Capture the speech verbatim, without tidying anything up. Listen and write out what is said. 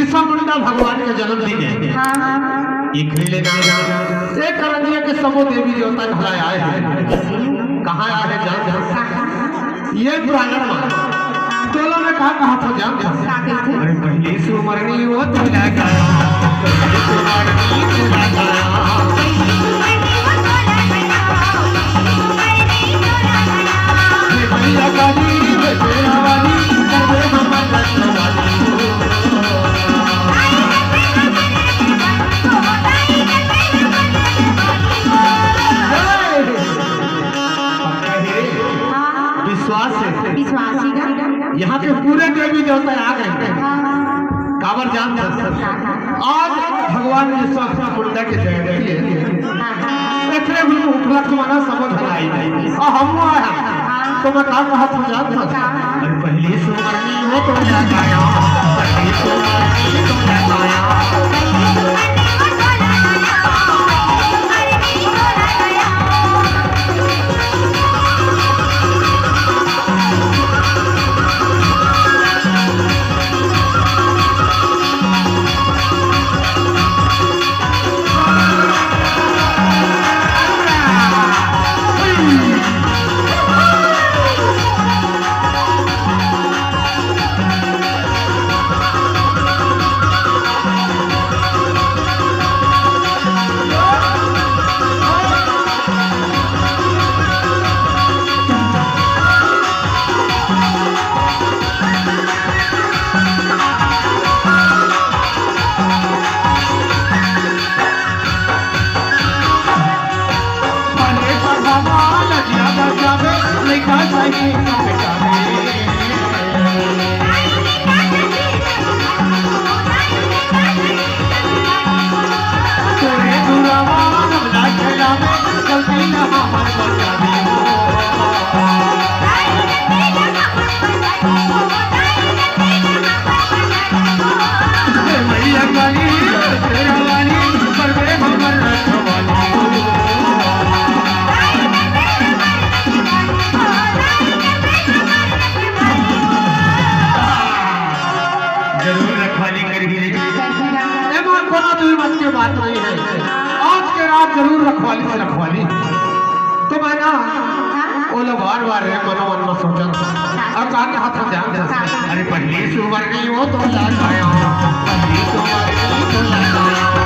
बिरसा मुंडा भगवान के जन्मदिन हे। हाँ। इखरी ले ना, ए करंजिया के सबो देवी देवता घला आए हे। कहाँ आए हे जान? कहाँ? ये प्रांगण में। तोला मैं का कहा था जान? का कहा था? अरे पहली सुमरनी वो तोला गाया। पहली सुमरनी तोला गाया। विश्वास हे। विश्वास ही का। यहाँ के पूरे देवी देवता आ गए। हाँ। काबर जान सकते हैं। आज भगवान विश्वकर्मा मुंडा के जयंती हे। एकरे भी उपलक्ष्य मना सबो झन आई। अउ हम आया। तो मैं का कहा था जान सकते हैं। अरे पहली सुमरनी वो तोला गाया। पहली सुमरनी वो तोला गाया। जरूर रखवाली करही रे। एमा कोनो दुई मत के बात नहीं हे। आज के रात जरूर रखवाली से रखवाली। तो मैं ना ओला बार बार रे मनो मन में सोचत हँव। अउ का कहा था जान सकते हैं। अरे पहली सुमरनी वो तोला गाया। पहली सुमरनी वो तोला गाया।